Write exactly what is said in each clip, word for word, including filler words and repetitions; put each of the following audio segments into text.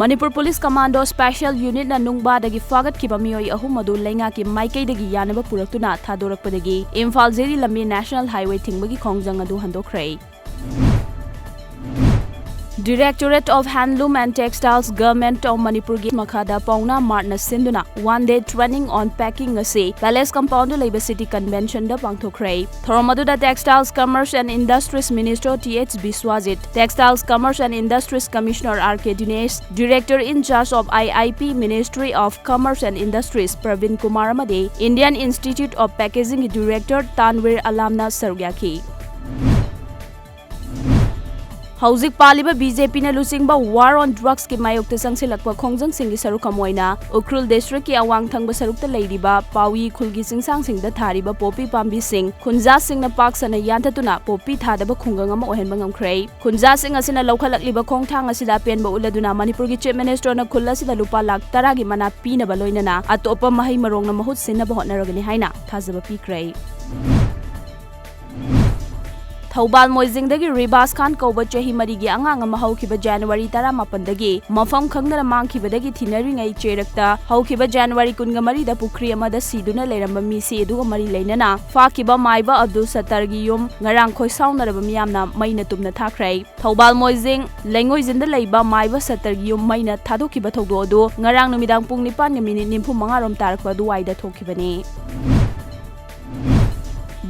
Manipur police commando special ꯌꯨꯅꯤꯠꯅ ꯅꯨꯡꯕꯥꯗꯒꯤ ꯐꯥꯒꯠꯈꯤꯕ ꯃꯤꯑꯣꯏ ꯑꯍꯨꯝ ꯑꯗꯨ ꯂꯩꯉꯥꯛꯀꯤ ꯃꯥꯏꯀꯩꯗꯒꯤ ꯌꯥꯅꯕ ꯄꯨꯔꯛꯇꯨꯅ ꯊꯥꯗꯣꯔꯛꯄꯗꯒꯤ ꯏꯝꯐꯥꯜ ꯖꯤꯔꯤ ꯂꯝꯕꯤ ꯅꯦꯁꯅꯦꯜ ꯍꯥꯏꯋꯦ ꯊꯤꯡꯕꯒꯤ ꯈꯣꯡꯖꯪ ꯑꯗꯨ ꯍꯟꯗꯣꯛꯈ꯭ꯔꯦ꯫ Directorate of Handloom and Textiles, Government of ꯃꯅꯤꯄꯨꯔꯒꯤ ꯃꯈꯥꯗ ꯄꯥꯎꯅꯥ ꯃꯥꯔꯠꯅ ꯁꯤꯟꯗꯨꯅ One Day Training on Packing ꯑꯁꯤ ꯄꯦꯂꯦꯁ ꯀꯝꯄꯥꯎꯟꯗ ꯂꯩꯕ ꯁꯤꯇꯤ ꯀꯟꯚꯦꯟꯁꯟꯗ ꯄꯥꯡꯊꯣꯛꯈ꯭ꯔꯦ꯫ ꯊꯧꯔꯝ ꯑꯗꯨꯗ Textiles, Commerce and Industries Minister T H Biswajit, Textiles, Commerce and Industries Commissioner R K Dinesh, Director in charge of I I P, Ministry of Commerce and Industries Praveen Kumar ꯑꯃꯗꯤ Indian Institute of Packagingꯒꯤ Director ꯇꯥꯟꯋꯤꯔ ꯑꯂꯥꯝꯅ ꯁꯔꯨꯛ ꯌꯥꯈꯤ꯫ ꯍꯧꯖꯤꯛ ꯄꯥꯜꯂꯤꯕ B J ꯄꯤꯅ ꯂꯨꯆꯤꯡꯕ War on Drugsꯀꯤ ꯃꯥꯌꯣꯛꯇ ꯆꯪꯁꯤꯜꯂꯛꯄ ꯈꯣꯡꯖꯪꯁꯤꯡꯒꯤ ꯁꯔꯨꯛ ꯑꯃ ꯑꯣꯏꯅ ꯎꯈ꯭ꯔꯨꯜ ꯗꯤꯁꯇ꯭ꯔꯤꯛꯀꯤ ꯑꯋꯥꯡ ꯊꯪꯕ ꯁꯔꯨꯛꯇ ꯂꯩꯔꯤꯕ ꯄꯥꯎꯏ ꯈꯨꯜꯒꯤ ꯆꯤꯡꯁꯥꯡꯁꯤꯡꯗ ꯊꯥꯔꯤꯕ ꯄꯣꯄꯤ ꯄꯥꯝꯕꯤꯁꯤꯡ ꯈꯨꯟꯖꯥꯁꯤꯡꯅ ꯄꯥꯛ ꯁꯟꯅ ꯌꯥꯟꯊꯠꯇꯨꯅ ꯄꯣꯄꯤ ꯊꯥꯗꯕ ꯈꯨꯡꯒꯪ ꯑꯃ ꯑꯣꯏꯍꯟꯕ ꯉꯝꯈ꯭ꯔꯦ꯫ ꯈꯨꯟꯖꯥꯁꯤꯡ ꯑꯁꯤꯅ ꯂꯧꯈꯠꯂꯛꯂꯤꯕ ꯈꯣꯡꯊꯥꯡ ꯑꯁꯤꯗ ꯑꯄꯦꯟꯕ ꯎꯠꯂꯗꯨꯅ ꯃꯅꯤꯄꯨꯔꯒꯤ Chief Ministerꯅ ꯈꯨꯜ ꯑꯁꯤꯗ ꯂꯨꯄꯥ ꯂꯥꯈ ꯇꯔꯥꯒꯤ ꯃꯅꯥ ꯄꯤꯅꯕ ꯂꯣꯏꯅꯅ ꯑꯇꯣꯞꯄ ꯃꯍꯩ ꯃꯔꯣꯡꯅ ꯃꯍꯨꯠ ꯁꯤꯟꯅꯕ ꯍꯣꯠꯅꯔꯒꯅꯤ ꯍꯥꯏꯅ ꯊꯥꯖꯕ ꯄꯤꯈ꯭ꯔꯦ꯫ ꯊꯧꯕꯥꯜ ꯃꯣꯏꯖꯤꯡꯗꯒꯤ ꯔꯤꯕꯥꯁ ꯈꯥꯟ ꯀꯧꯕ ꯆꯍꯤ ꯃꯔꯤꯒꯤ ꯑꯉꯥꯡ ꯑꯃ ꯍꯧꯈꯤꯕ ꯖꯅꯋꯥꯔꯤ ꯇꯔꯥꯃꯥꯄꯟꯗꯒꯤ ꯃꯐꯝ ꯈꯪꯗꯅ ꯃꯥꯡꯈꯤꯕꯗꯒꯤ ꯊꯤꯅꯔꯤꯉꯩ ꯆꯦꯔꯛꯇ ꯍꯧꯈꯤꯕ ꯖꯅꯋꯥꯔꯤ ꯀꯨꯟꯃꯔꯤꯗ ꯄꯨꯈ꯭ꯔꯤ ꯑꯃꯗ ꯁꯤꯗꯨꯅ ꯂꯩꯔꯝꯕ ꯃꯤꯁꯤ ꯑꯗꯨꯒ ꯃꯔꯤ ꯂꯩꯅꯅ ꯐꯥꯈꯤꯕ ꯃꯥꯏꯕ ꯑꯕꯗꯨꯜ ꯁꯠꯇꯔꯒꯤ ꯌꯨꯝ ꯉꯔꯥꯡ ꯈꯣꯏꯁꯥꯎꯅꯔꯕ ꯃꯤꯌꯥꯝꯅ ꯃꯩꯅ ꯇꯨꯝꯅ ꯊꯥꯈ꯭ꯔꯦ꯫ ꯊꯧꯕꯥꯜ ꯃꯣꯏꯖꯤꯡ ꯂꯩꯉꯣꯏꯖꯤꯟꯗ ꯂꯩꯕ ꯃꯥꯏꯕ ꯁꯠꯇꯔꯒꯤ ꯌꯨꯝ ꯃꯩꯅ ꯊꯥꯗꯣꯛꯈꯤꯕ ꯊꯧꯗꯣꯛ ꯑꯗꯨ ꯉꯔꯥꯡ ꯅꯨꯃꯤꯗꯥꯡ ꯄꯨꯡ ꯅꯤꯄꯥꯟꯒ ꯃꯤꯅꯤꯠ ꯅꯤꯐꯨ ꯃꯉꯥ ꯔꯣꯝ ꯇꯥꯔꯛꯄ ꯑꯗꯨꯋꯥꯏꯗ ꯊꯣꯛꯈꯤꯕꯅꯤ꯫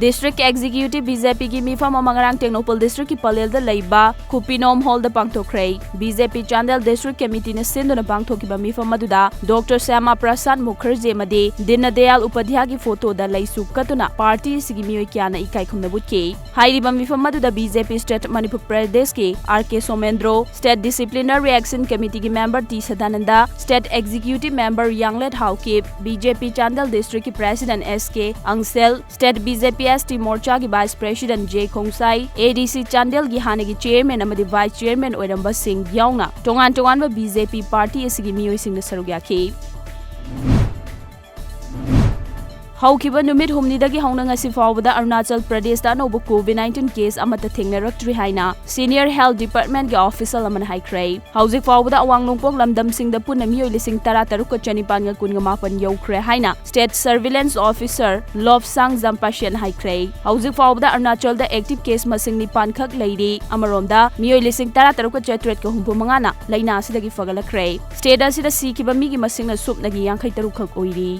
District Executive ꯕꯤ ꯖꯦ ꯄꯤꯒꯤ ꯃꯤꯐꯝ ꯑꯃ ꯉꯔꯥꯡ ꯇꯦꯡꯅꯧꯄꯜ ꯗꯤꯁꯇ꯭ꯔꯤꯛꯀꯤ ꯄꯂꯦꯜꯗ ꯂꯩꯕ ꯈꯨꯄꯤꯅꯣꯝ ꯍꯣꯜꯗ ꯄꯥꯡꯊꯣꯛꯈ꯭ꯔꯦ꯫ B J P Chandel district ꯀꯃꯤꯇꯤꯅ ꯁꯤꯟꯗꯨꯅ ꯄꯥꯡꯊꯣꯛꯈꯤꯕ ꯃꯤꯐꯝ ꯑꯗꯨꯗ ꯗꯣꯛꯇꯔ ꯁ꯭ꯌꯥꯃꯥ ꯄ꯭ꯔꯁꯥꯗ ꯃꯨꯈꯔꯖꯤ ꯑꯃꯗꯤ ꯗꯤꯟ ꯗꯌꯥꯜ ꯎꯄꯥꯙ꯭ꯌꯥꯒꯤ ꯐꯣꯇꯣꯗ ꯂꯩꯁꯨ ꯀꯠꯇꯨꯅ ꯄꯥꯔꯇꯤ ꯑꯁꯤꯒꯤ ꯃꯤꯑꯣꯏ ꯀꯌꯥꯅ ꯏꯀꯥꯏ ꯈꯨꯝꯅꯕ ꯎꯠꯈꯤ꯫ ꯍꯥꯏꯔꯤꯕ ꯃꯤꯐꯝ ꯑꯗꯨꯗ B J P state Manipur ꯄ꯭ꯔꯗꯦꯁꯀꯤ R K Somendro, state disciplinary action ꯀꯃꯤꯇꯤꯒꯤ member T Sadananda, state executive member Yanglet Haokip, B J P Chandel ꯗꯤꯁꯇ꯭ꯔꯤꯛꯀꯤ president S K Angshel, state B J P S T ꯃꯣꯔꯆꯥꯒꯤ vice president J Khongsai, A D C ꯆꯥꯟꯗꯦꯜꯒꯤ ꯍꯥꯟꯅꯒꯤ chairman ꯑꯃꯗꯤ vice chairman ꯑꯣꯏꯔꯝꯕꯁꯤꯡ ꯌꯥꯎꯅ ꯇꯣꯉꯥꯟ ꯇꯣꯉꯥꯟꯕ B J ꯄꯤ party ꯑꯁꯤꯒꯤ ꯃꯤꯑꯣꯏꯁꯤꯡꯅ ꯁꯔꯨꯛ ꯌꯥꯈꯤ꯫ ꯍꯧꯈꯤꯕ ꯅꯨꯃꯤꯠ ꯍꯨꯝꯅꯤꯗꯒꯤ ꯍꯧꯅ ꯉꯁꯤ ꯐꯥꯎꯕꯗ ꯑꯔꯨꯅꯥꯆꯜ ꯄ꯭ꯔꯗꯦꯁꯇ ꯑꯅꯧꯕ COVID nineteen case ꯑꯃꯠꯇ ꯊꯦꯡꯅꯔꯛꯇ꯭ꯔꯤ ꯍꯥꯏꯅ senior health departmentꯀꯤ official ꯑꯃꯅ ꯍꯥꯏꯈ꯭ꯔꯦ꯫ ꯍꯧꯖꯤꯛ ꯐꯥꯎꯕꯗ ꯑꯋꯥꯡ ꯅꯣꯡꯄꯣꯛ ꯂꯝꯗꯝꯁꯤꯡꯗ ꯄꯨꯟꯅ ꯃꯤꯑꯣꯏ ꯂꯤꯁꯤꯡ ꯇꯔꯥ ꯇꯔꯨꯛꯀ ꯆꯅꯤꯄꯥꯟꯒ ꯀꯨꯟꯒ ꯃꯥꯄꯟ ꯌꯧꯈ꯭ꯔꯦ ꯍꯥꯏꯅ state surveillance officer ꯂꯣꯞꯁꯥꯡ ꯖꯝꯄꯥꯁꯤꯌꯟ ꯍꯥꯏꯈ꯭ꯔꯦ꯫ ꯍꯧꯖꯤꯛ ꯐꯥꯎꯕꯗ ꯑꯔꯨꯅꯥꯆꯜꯗ active case ꯃꯁꯤꯡ ꯅꯤꯄꯥꯟ ꯈꯛ ꯂꯩꯔꯤ꯫ ꯑꯃꯔꯣꯝꯗ ꯃꯤꯑꯣꯏ ꯂꯤꯁꯤꯡ ꯇꯔꯥ ꯇꯔꯨꯛꯀ ꯆꯥꯇ꯭ꯔꯦꯠꯀ ꯍꯨꯝꯐꯨ ꯃꯉꯥꯅ ꯂꯥꯏꯅꯥ ꯑꯁꯤꯗꯒꯤ ꯐꯒꯠꯂꯛꯈ꯭ꯔꯦ꯫ State ꯑꯁꯤꯗ ꯁꯤꯈꯤꯕ ꯃꯤꯒꯤ ꯃꯁꯤꯡꯅ ꯁꯨꯞꯅꯒꯤ ꯌꯥꯡꯈꯩ ꯇꯔꯨꯛ ꯈꯛ ꯑꯣꯏꯔꯤ꯫